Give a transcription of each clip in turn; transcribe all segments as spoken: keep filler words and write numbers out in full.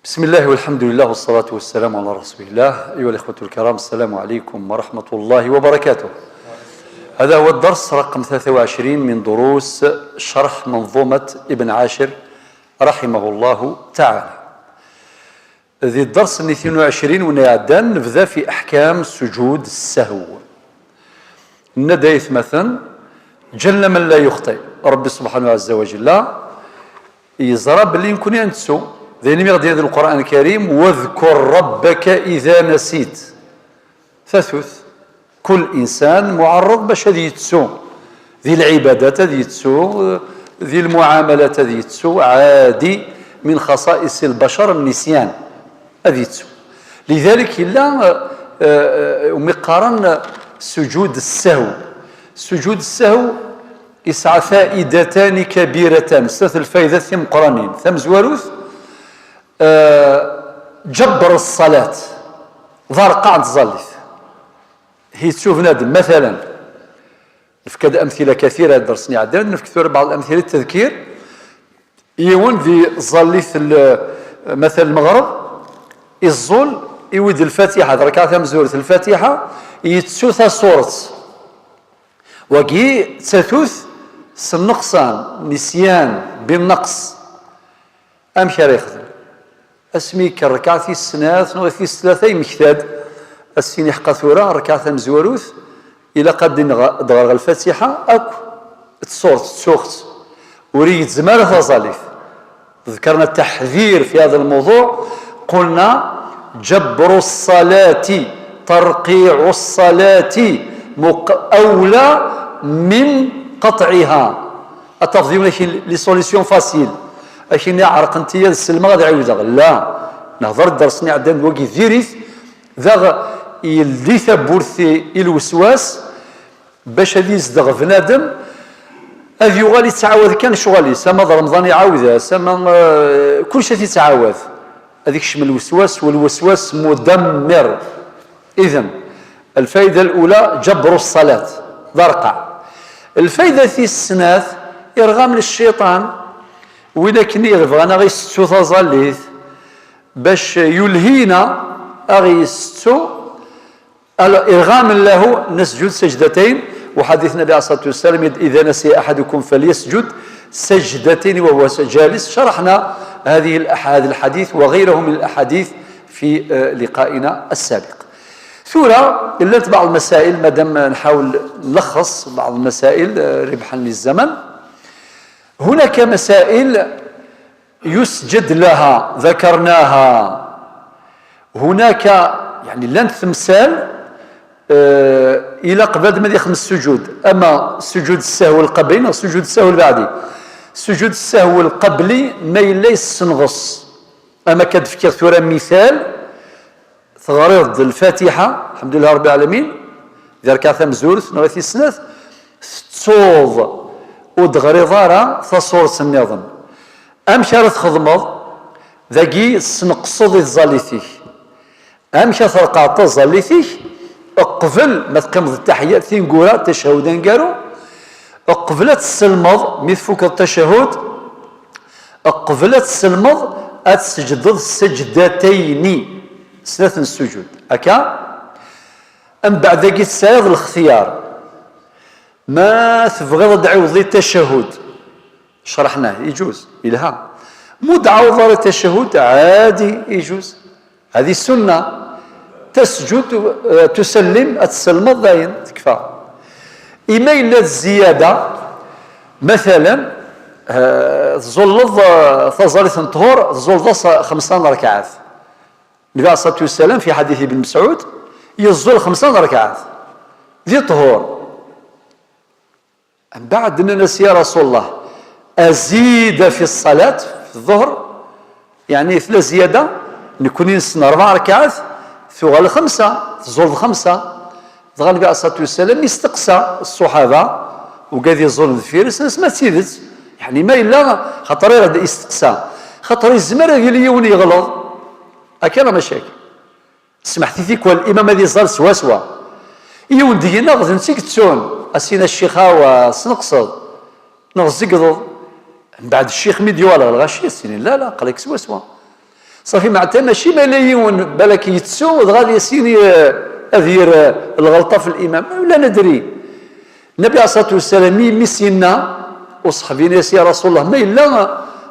بسم الله والحمد لله والصلاة والسلام على رسول الله. أيها الإخوة الكرام، السلام عليكم ورحمة الله وبركاته. هذا هو الدرس رقم ثلاثة وعشرين من دروس شرح منظومة ابن عاشر رحمه الله تعالى. Di dders n tnin u ɛecrin win iɛeddan, nebda fi aḥkam sujud ssahw. Nenna-d ay atmaten, جل من لا يخطئ. Ṛebbi subḥanahu ɛezza wa jella yeẓra belli nekni ad nettu. D ayen i ɣ-d-yenna di Lqur'an Lkarim, واذكر ربك إذا نسيت. Tatut, kul insan muɛerreḍ bac ad yettu. Di lɛibadat ad yettu, di lmuɛamalat ad yettu, ɛadi, min xaṣaïs lbacar nnisyan. Ad yettu. Lidalik yella, eh, eh, umi qqaren sujud ssahw. Sujud ssahw yesɛa faidatani kabiratan, snat lfaidat timeqqranin. Tamezwarut, eh, ǧebber ṣṣalat, d arqaɛ n tẓallit. Hi ttu bnadem, matalan, nefka-d amtila kathira ddersen iɛeddan, nefk tura baɛḍ amtila tadkir. Yiwen di ẓallit l-, matalan lmeɣreb, iẓẓul, iwi-d lfatiḥa, d rrkaɛ tamezwarut, lfatiḥa, yettu tasurt. Wagi d tatut s nneqsan, nisyan, binneqs. Amek ara yexdem? Asmi yekker rrkaɛ tis snat neɣ tis tlata, yemmekta-d, ad s-tini ḥqa tura, rrkaɛ tamezwarut, ilaq ad d-ineɣ-, d-ɣreɣ lfatiḥa akk d tsurt, ttuɣ-tt. Ur iyi-tezmar ara taẓallit. ذكرنا التحذير في هذا الموضوع، قلنا جبر الصلاة، ترقيع الصلاة مق-، أولى من قطعها. Ad tafeḍ yiwen akin, les solutions faciles. Akin iɛerqen-iyi ad sellmeɣ ad ɛiwdeɣ. La. Nehḍer ddersen iɛeddan d wagi diri-t. Daɣ yeldi tawwurt i, i lweswas bac ad yezdeɣ bnadem, ad yuɣal yettɛawad kan ccɣel-is, ama d Remḍan iɛawed-as, ama, eh, kullec ad t-yettɛawad. Ad ikcem lweswas, walweswas mudammir. Idan, lfayda lula, ǧabru ṣṣalat, d arqaɛ. Lfayda tis snat, irɣam n cciṭan, win akken i ɣ-bɣan a ɣ-isettu taẓallit, bac yulhina a ɣ-isettu. Alors, إرغاما له نسجد سجدتين، وحديث النبي عليه الصلاة والسلام، إذا نسي أحدكم فليسجد سجدتين وهو جالس. شرحنا هذه الأح-، هذا الحديث وغيره من الأحاديث في، آه، لقائنا السابق. Tura, llant بعض المسائل، madam نحاول نلخص بعض المسائل، آه، ربحا للزمن. هناك مسائل يسجد لها، ذكرناها. هناك، يعني، llant temsal, eh, ilaq bnadem ad ixdem sujud. Ama sujud ssahw lqabli neɣ sujud ssahw lbeɛdi. Sujud ssahw lqabli ma yella yessenɣes. Ama akka d-fkiɣ tura misal, teɣriḍ-d lfatiḥa, lḥemdulillah rabbil ɛalamin, di rrkaɛ tamezwarut neɣ i tis snat, tettuḍ ur d-teɣriḍ ara tasurt nniḍen. Amek ara txedmeḍ? Dagi tesneqseḍ i tẓallit-ik. Amek ara treqqɛeḍ taẓallit-ik? Qbel ma teqqimeḍ ttaḥiyat, tineggura, tacahud aneggaru, qbel ad tselmeḍ, mi tfukeḍ tacahud, qbel ad tselmeḍ, ad tseǧdeḍ sejdatayni, snat n ssujud. Akka? Mbeɛd dagi tesɛiḍ lextiyar. Ma tebɣiḍ ad d-tɛiwdeḍ i tacahud, craḥnah, iǧuz, ilha. Ma ur d-tɛawdeḍ ara i tacahud, ɛadi, iǧuz. Hadi sunna. Tasǧud, eh, tusallim, ad tselmeḍ, dayen, tekfa. Ima yella d ziyada, matalan, eh, tẓulleḍ, eh, taẓallit n ṭhur, tẓulleḍ-as xemsa n rrkaɛat. Nnbi ɛalayhi ṣṣalatu wassalam, fi ḥadit Ibn Mesɛud, yeẓẓul xemsa n rrkaɛat. Di ṭhur. Mbeɛd nnan-as, ya Rasul Allah, azida fi ṣṣalat, fi ḍuhr, yeɛni tella ziyada, nekni nessen rebɛa rrkaɛat, tuɣal xemsa, tẓul d xemsa. Dɣa Nnbi ɛalayhi ṣṣalatu wassalam isteqsa ṣṣuḥaba, ugad iẓulen deffir-s, nnan-as, ma d tidet, yeɛni ma yella, xaṭer i ɣ-d-isteqsa, xaṭer yezmer ad yili yiwen yeɣleḍ, akka neɣ mačči akka? Smeḥ-it i tikwal, imam ad iẓẓal swaswa. Yiwen deg-neɣ d netta i yettun, as-yini a ccix, awa, tesneqseḍ, neɣ tzegḍeḍ. Mbeɛd ccix mi d-yuɣal ɣer lɣaci, as-yini la, la, aql-ak swaswa. Ṣafi, meɛta mačči ma yella yiwen balak yettu, dɣa ad yas-yini, eh, ad yerr, eh, lɣelṭa f limam. La nadri. Nnabi ɛalayhi ṣṣalatu wassalam, mi, mi s-yenna uṣeḥbi-nni, yenna-yas: "Ya Rasulullah, ma yella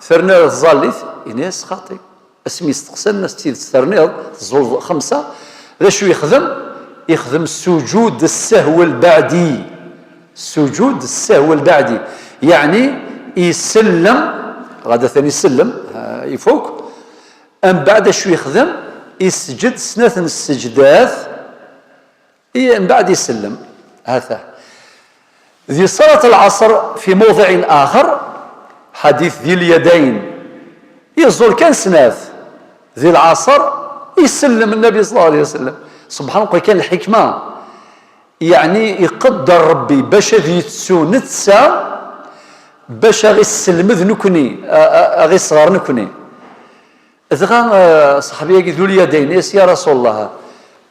terniḍ tẓallit?" Yenna-yas: "Xaṭi." Asmi yesteqsan, yenna-yas: "D tidet terniḍ, teẓẓulleḍ xemsa?" D acu yexdem? Yexdem sujud ssahw lbeɛdi. Sujud ssahw lbeɛdi. Yeɛni isellem, ɣada tani isellem, ha, ifuk. Mbeɛd acu yexdem? Isǧed snat n ssejdat, i, mbeɛd isellem. Hata. Di ṣalat lɛaṣr fi mawḍiɛ axer, ḥadit di lyadayn, iẓẓul kan snat. Di lɛaṣr, isellem Nnabi ṣalla Llahu ɛalayhi wa sallam. Subḥan Allah, kan lḥikma. Yeɛni iqedder Rebbi bac ad yettu netta, bac a ɣ-isselmed nekni, a, a, a ɣ-isɣer nekni. Dɣa, eh, ṣṣeḥbi-agi Dul Yadayn, yenna-yas: "Ya Rasulullah,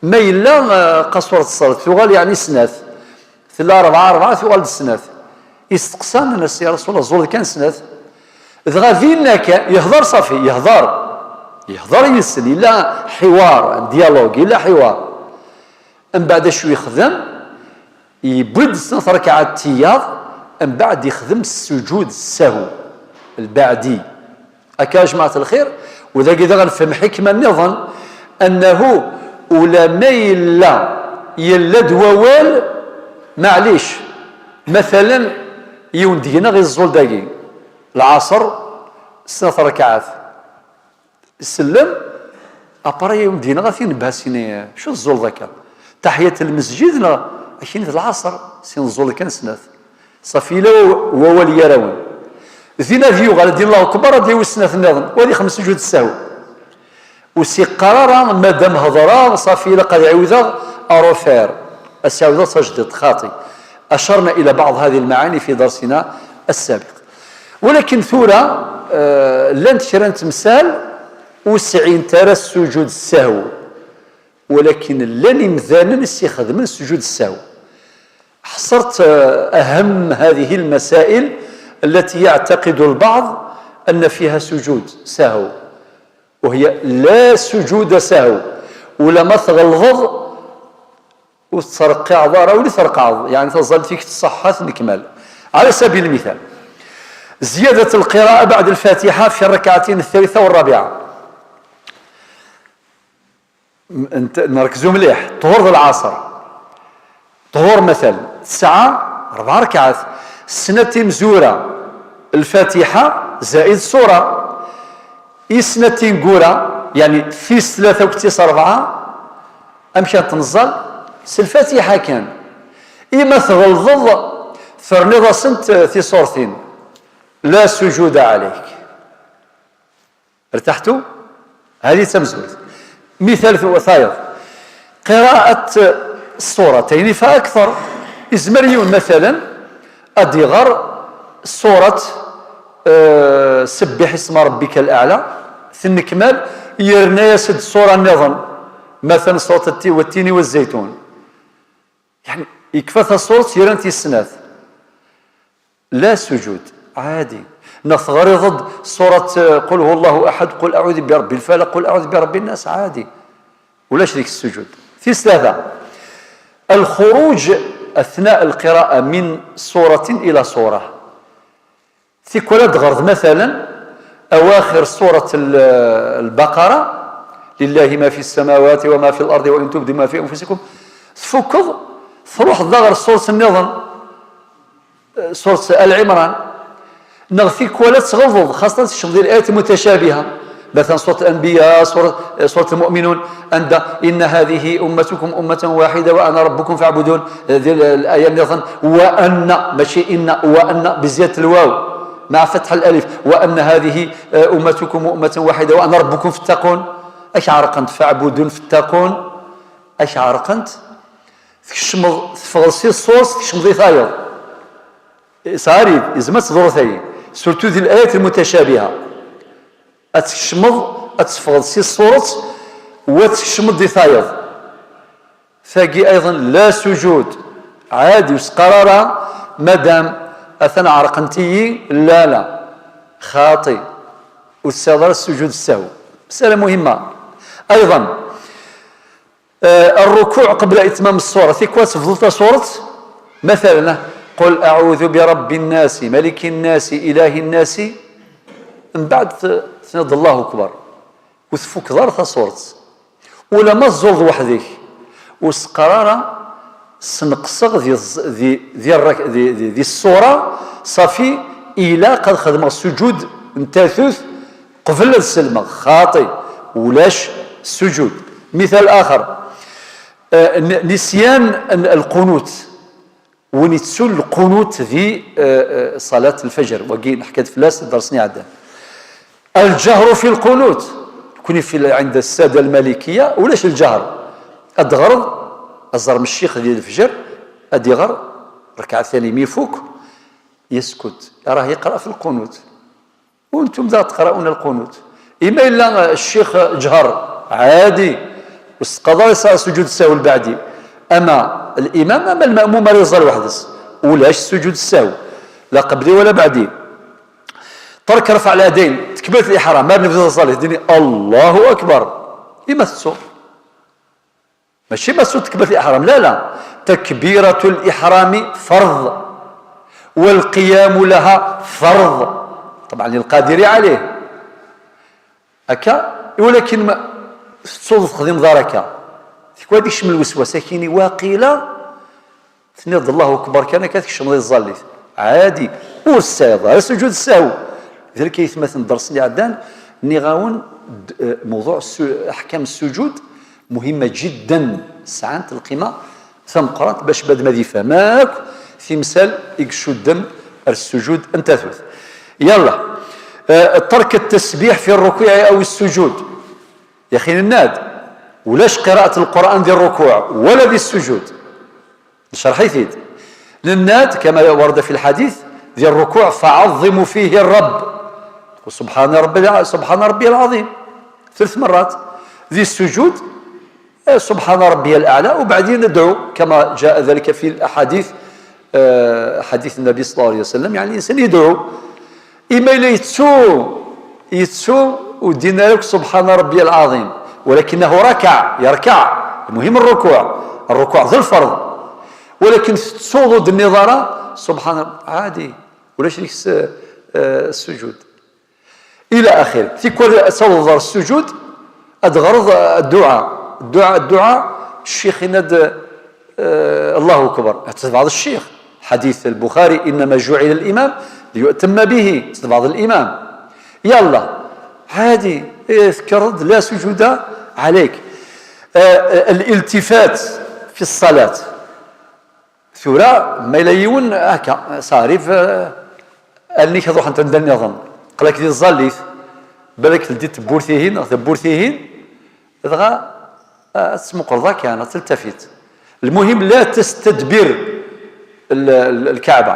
ma yella, eh, qasur tṣalt, tuɣal yeɛni snat, tella rebɛa, rebɛa, tuɣal d snat." Isteqsa, yenna-yas: "Ya Rasulullah, ẓẓul kan snat." Dɣa dinna kan, yehder ṣafi, yehder. Yehder yis-sen, yella ḥiwar, dialogue, yella ḥiwar. Mbeɛd acu yexdem? Yewwi-d snat rakaɛat tiyaḍ, mbeɛd yexdem sujud sahw, lbeɛdi. Akka, a jmaɛt lxir, u dagi daɣ nefhem ḥikma nniḍen, annahu ulama yella, yella-d wawal, maɛlic, matalan, yiwen deg-neɣ iẓẓul dagi, lɛaṣer, snat rakaɛat. Isellem, après yiwen deg-neɣ ad t-inebbeh, as-yini: "Acu teẓẓulleḍ akka? Taḥiyat lmesǧid neɣ?" Ad k-yini: "D lɛaṣer, sin ẓẓul kan snat." Ṣafi, yella wa-, wawal gar-awen. Din ad yuɣal, ad d-yini Allahu akbar, ad d-yawi snat nniḍen, u ad ixdem sujud ssahw. Ur s-yeqqar ara: "Madam hedreɣ, ṣafi, ilaq ad ɛiwdeɣ, à refaire." Ad s-ɛiwdeɣ tajdiṭ, xaṭi. أشرنا إلى بعض هذه المعاني في درسنا السابق. Walakin tura, eh, llant kra n temsal ur sɛint ara sujud ssahw, walakin llan imdanen i s-ixedmen sujud ssahw. حصرت، eh, أهم هذه المسائل التي يعتقد البعض أن فيها سجود سهو، وهي لا سجود سهو. Ula ma tɣelḍeḍ, ur tettreqqiɛeḍ ara, ula i treqqɛeḍ, yeɛni taẓallit-ik tṣeḥḥa, tennekmal. على سبيل المثال، زيادة القراءة بعد الفاتحة في الركعتين الثالثة والرابعة. م-، نت-، نركزوا مليح. طهور ذي العصر، طهور مثلا تسعة، أربع ركعات، سنة مزورة، الفاتحة زائد سورة. إي سنة تنقورة، يعني في ثلاثة وكتيس أربعة، أمشي تنزل، سي الفاتحة كان. إما تغلظ، فرنيض سنت في صورتين، لا سجود عليك. ارتحتوا؟ هذه تمزويت. مثال ثو-، ثايض. قراءة السورتين فأكثر. إزمر يون مثلا أديغر سورة، آه، سبح اسم ربك الأعلى. ثنكمال يرنا يسد سورة النظم. مثلا سورة التي-، والتين والزيتون. يعني يكفى سورة يرنت السنات. لا سجود، عادي. نغرض سورة، آه، قل هو الله أحد، قل أعوذ برب الفلق، قل أعوذ برب الناس، عادي. ولاش ذيك السجود. في ثلاثة، الخروج أثناء القراءة من سورة إلى سورة. في كل غرض مثلا أواخر سورة ال-، البقرة، لله ما في السماوات وما في الأرض وإن تبدوا ما في أنفسكم، تفكض، تروح ظهر سورة النظم. سورة آل عمران. نغ في كوالا تغلظ، خاصة تشمضي الآيات المتشابهة. مثلا سورة الأنبياء، سورة، سورة المؤمنون، عند: "إن هذه أمتكم أمة واحدة وأنا ربكم فاعبدون". ذي ال-، الآية اللي أظن: "وأن"، ماشي "إن"، "وأن" بزيادة الواو مع فتح الألف، "وأن هذه، آه، أمتكم أمة واحدة وأنا ربكم فاتقون". أش عرقنت؟ "فاعبدون فاتقون". أش عرقنت؟ تكشمض، تفغل سي الصوص، تكشمض يثايض. Sɛari, izem ad teḍru tayi. Surtout di l'ayat al-mutashabiha. Ad tkecmeḍ, ad teffɣeḍ si ṣṣuṛet, u ad tkecmeḍ di tayeḍ. Tagi ayḍen la sujud. Ɛadi, ur s-qqar ara, madam, atan ɛerqent-iyi, la, la. Xaṭi. Ur tesɛiḍ ara sujud sahw. مسألة مهمة أيضا. آه، الركوع قبل إتمام السورة. Tikwal tebduḍ tasuret, مثلا, قل أعوذ برب الناس، ملك الناس، إله الناس. من بعد ت-, تنيḍ الله أكبر. Ur tfukeḍ ara tasuret. Ula ma tẓuleḍ weḥd-k, ur s-qqar ara sneqseɣ di, di, di, di, di, di ṣṣura, ṣafi, ilaq ad xedmeɣ sujud n tatut qbel ad sellmeɣ. Xaṭi, ulac sujud. Mital axer, eh, n-, nisyan n-, lqunut. Win yettun lqunut di, eh, eh, ṣalat lfajr, wagi neḥka-d fell-as ddersen iɛeddan. الجهر في القنوت. Nekni fi, عند السادة المالكية, ulac lǧahr. Ad d-teɣreḍ, ad ẓrem ccix di lefjer, ad d-iɣer, rrekɛa tani mi ifuk, يسكت. راه يقرأ في القنوت. وانتم ذا تقرؤون القنوت. إما إلا الشيخ جهر عادي, واستقضى يسعى سجود السهو البعدي. أما الإمام، أما المأموم راه يزال وحدس. ولاش سجود السهو. لا قبلي ولا بعدي. ترك رفع اليدين، تكبيرة الإحرام، ما بنفذ الصلاة، ديني الله أكبر. إما تسو. ماشي ما تسو تكبيرة الإحرام، لا، لا. تكبيرة الإحرام فرض. والقيام لها فرض. طبعا للقادر عليه. هكا، ولكن ما تسو تخدم دار هكا. تكوى ديك شمل الوسواس، لكن واقيلا تنيض الله أكبر كان كتكشم ذي الزاليت. عادي. والسهو، هذا سجود السهو. لذلك يثمث الدرس اللي عدان، نيغاون د-، آه، موضوع السو-، أحكام السجود مهمة جدا. سعانت القيمة ثم قرأت باش بعد ما ذي فهمك في مثال يقشو الدم السجود أنت ثوث. يلا. آه، ترك التسبيح في الركوع أو السجود. يا أخي الناد، ولاش قراءة القرآن ذي الركوع ولا ذي السجود. نشرح يزيد. للناد كما ورد في الحديث، ذي الركوع فعظموا فيه الرب. سبحان ربي الع-، سبحان ربي العظيم. ثلاث مرات. ذي السجود، آه، سبحان ربي الأعلى، وبعدين ندعو كما جاء ذلك في الأحاديث، آه، حديث النبي صلى الله عليه وسلم، يعني الإنسان يدعو. إما إلا يتسو، يتسو ودينا لك سبحان ربي العظيم، ولكنه ركع، يركع، المهم الركوع، الركوع ذا الفرض، ولكن تسوض النظارة سبحان ربي، عادي، ولا شريك س-، آه، السجود. إلى آخره. تيكون صوض السجود، أدغرض الدعاء. الدعاء، الدعاء، الشيخ يناد، آه، الله أكبر. هذا بعض الشيخ. حديث البخاري: "إنما جعل الإمام ليؤتم به". هذا بعض الإمام. يلا. عادي. إيه، تكرد، لا سجود عليك. آه، الالتفات في الصلاة. Tura, ma yella yiwen, akka, ça arrive, euh, allen-ik ad ruḥent anda nniḍen. Aql-ak di tẓallit, balak teldi tewwurt-ihin, neɣ tewwurt-ihin, dɣa, ah, ad tesmuqleḍ akka, neɣ teltafit. المهم, la testedbir l-, l-, lkaɛba.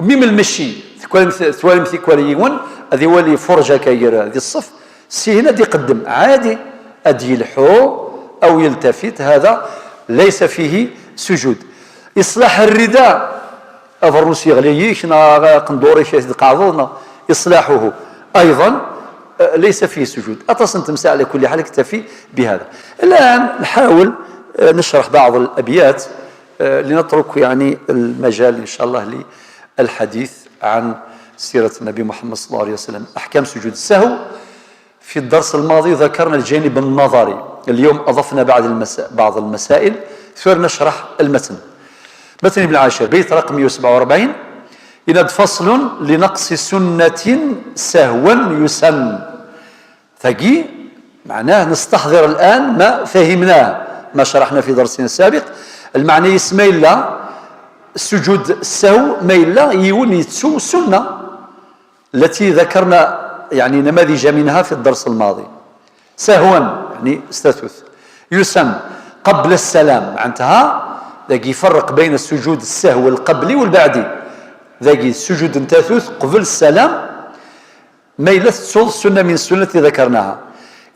Même lmecci, twalim, twalim tikwal yiwen, ad iwali furǧa akka gar di ṣṣef, sihin ad iqeddem, ɛadi, ad yelḥu, aw yeltafit, هذا ليس فيه سجود. Iṣlaḥ rrida, abernus yeɣli yik, neɣ aqendur-ik ad t-tqeɛdeḍ, neɣ iṣlaḥuhu. أيضا, eh, ليس فيه سجود. Aṭas n temsal, على كل حال, اكتفي بهذا. الآن نحاول, eh, نشرح بعض الأبيات, eh, لنترك, يعني, المجال إن شاء الله للحديث عن سيرة النبي محمد صلى الله عليه وسلم. أحكام سجود السهو. في الدرس الماضي ذكرنا الجانب النظري، اليوم أضفنا بعض المسا-، بعض المسائل، ثم نشرح المتن. متن ابن عاشر، بيت رقم مية وسبعة وأربعين، إناد: "فصل لنقص سنة سهوا يسن". Tagi, معناه نستحضر الآن ما فهمناه، ما شرحنا في درسنا السابق. المعنى يسمى إلا سجود السهو، ما إلا يون يتسو سنة. التي ذكرنا يعني نماذج منها في الدرس الماضي. سهوا, يعني, ستاثوث. يسن قبل السلام, معناتها, ذاك يفرق بين السجود السهو القبلي والبعدي. ذاك السجود نتاثوث قبل السلام, ما إلا تتصوض سنة من السنة التي ذكرناها.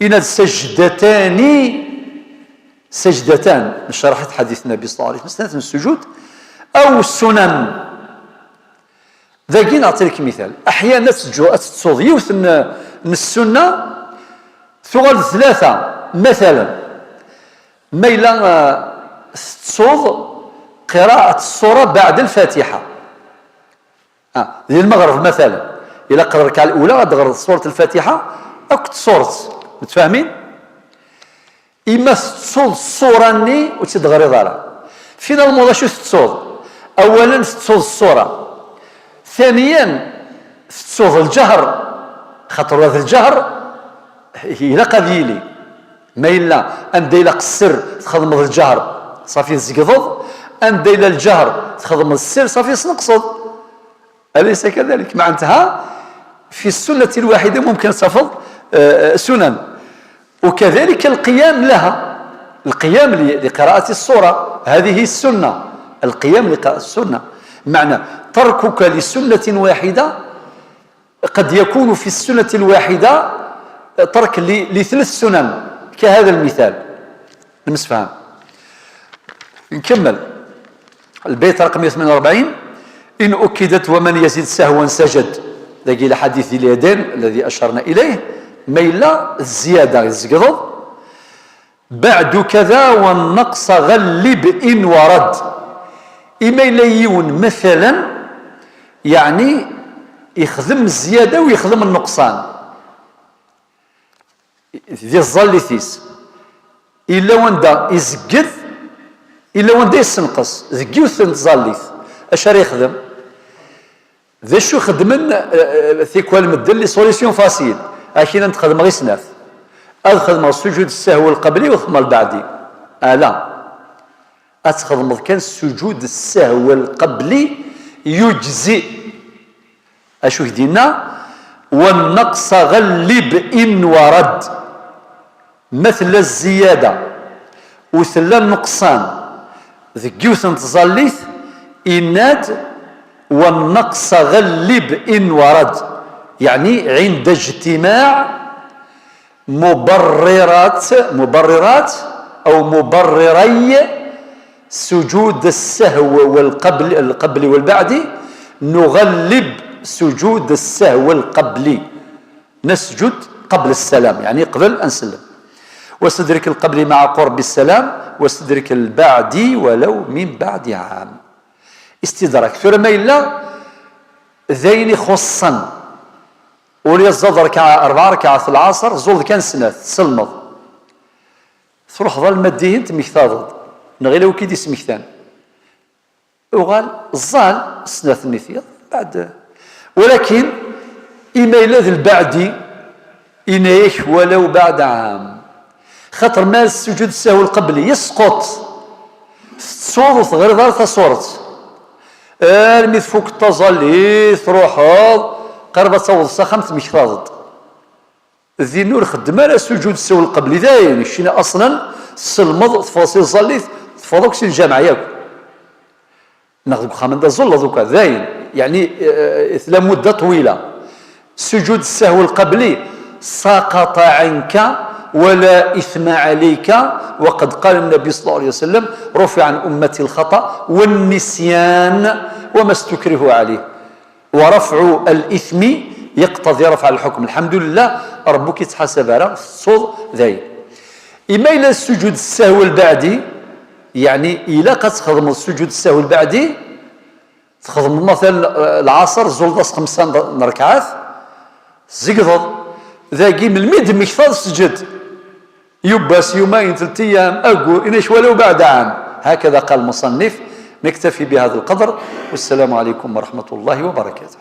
إن السجدتان, سجدتان, شرحت حديث النبي صلى الله عليه وسلم, السجود, أو السنن. Dagi, neɣ ttalik mital. Aḥyan ad teǧǧu-, ad tettuḍ yiwet n, n ssunna, Tuɣal d tlata, matalan, ma yella, ah, tettuḍ qiraءة السورة بعد الفاتحة. Ah, di lmeɣreb, matalan, ilaq rrekɛa lula ad d-ɣreḍ surat lfatiḥa akked surat. Mutfahmen? Ima tettuḍ ṣṣura-nni ur tt-id-ɣriḍ ara. Finalement, d acu tettuḍ? Awalen, tettuḍ ṣṣura. Thaniyan, tettuḍ lǧehr, xaṭer ula d lǧehr ilaq ad yili. Ma yella anda ilaq sser, txedmeḍ lǧehr, ṣafi tzegḍeḍ. Anda yella lǧehr, txedmeḍ sser, ṣafi tesneqseḍ. أليس كذلك؟ معناتها في السنة الواحدة ممكن تفض، آه، سنن. وكذلك القيام لها، القيام ل-، لقراءة السورة، هذه السنة، القيام لقراءة السنة. معنى تركك لسنة واحدة قد يكون في السنة الواحدة ترك ل-، لثلاث سنن، كهذا المثال. نمسفهم. نكمل. البيت رقم مية وثمانية وأربعين: إن أكدت ومن يزد سهوا سجد. Dagi الحديث اليدين الذي أشرنا إليه. Ma yella الزيادة, tzegḍeḍ. بعد كذا والنقص غلب إن ورد. Ima yella yiwen, matalan, yeɛni, ixdem zzyada u ixdem nnuqṣan di tẓallit-is. Illa wanda izegged, illa wanda yessenqes deg yiwet n tẓallit. Acu ara yexdem? D acu xedmen, eh, eh, tikwal medden, les solutions faciles. Akkin ad xedmeɣ i snat. Ad xedmeɣ sujud ssahwi lqabli u xedmeɣ lbeɛdi. Ala. Ad txedmeḍ kan sujud ssahwi lqabli, yujzi. Acu k-d-yenna? والنقص غلب إن ورد. Ma tella zzyada u tella nnuqṣan deg yiwet n tẓallit, yenna-d: والنقص غلب إن ورد. يعني عند اجتماع مبررات، مبررات أو مبرري سجود السهو والقبل، القبل والبعد، نغلب سجود السهو القبلي، نسجد قبل السلام، يعني قبل أن نسلم، وستدرك القبلي مع قرب السلام، وستدرك البعدي ولو من بعد عام. استدراك. Tura ma yella d ayen ixuṣṣen, ur yeẓẓad rkaɛa, rebɛa rkaɛat lɛaṣer, ẓẓul kan snat, tselmeḍ. Truḥeḍ alma dihin tmektaḍ-d, neɣ ila wi k-id-ismektan. Uɣal, ẓẓal snat-nni tiyaḍ, beɛd. Walakin, ima yella d lbeɛdi, yenna-yak ولو بعد عام. Xaṭer ma sujud ssahwi lqabli yesqeṭ, tettuḍ ur teɣriḍ ara tasuret. Armi tfukeḍ taẓallit, truḥeḍ, qrib ad tawḍeḍ s axxam, tmektaḍ-d. Din ur xeddem ara sujud ssahwi lqabli, dayen, keččini aṣlan tselmeḍ, teffɣeḍ si tẓallit, teffɣeḍ akk si lǧameɛ yakk. Neɣ deg uxxam anda tẓalleḍ uka, dayen, yeɛni, eh, tella mudda ṭwila. Sujud ssahwi lqabli سقط عنك ولا إثم عليك، وقد قال النبي صلى الله عليه وسلم: رفع عن أمتي الخطأ والنسيان وما استكرهوا عليه، ورفع الإثم يقتضي رفع الحكم. الحمد لله، Ṛebbi ur k-ittḥasab ara, tettuḍ dayen. Ima yella sujud ssahwi lbeɛdi, yeɛni ilaq ad txedmeḍ sujud ssahwi lbeɛdi, txedmeḍ مثلا, eh, lɛaṣer, tẓulleḍ-as xemsa n, n rrekɛat, tzegḍeḍ. Dagi, melmi d-temmektaḍ, sǧed. Yiwwas, yawmayn, tlata ayyam, aggur, yenna-k ولو بعد عام. هكذا قال المصنف. نكتفي بهذا القدر، والسلام عليكم ورحمة الله وبركاته.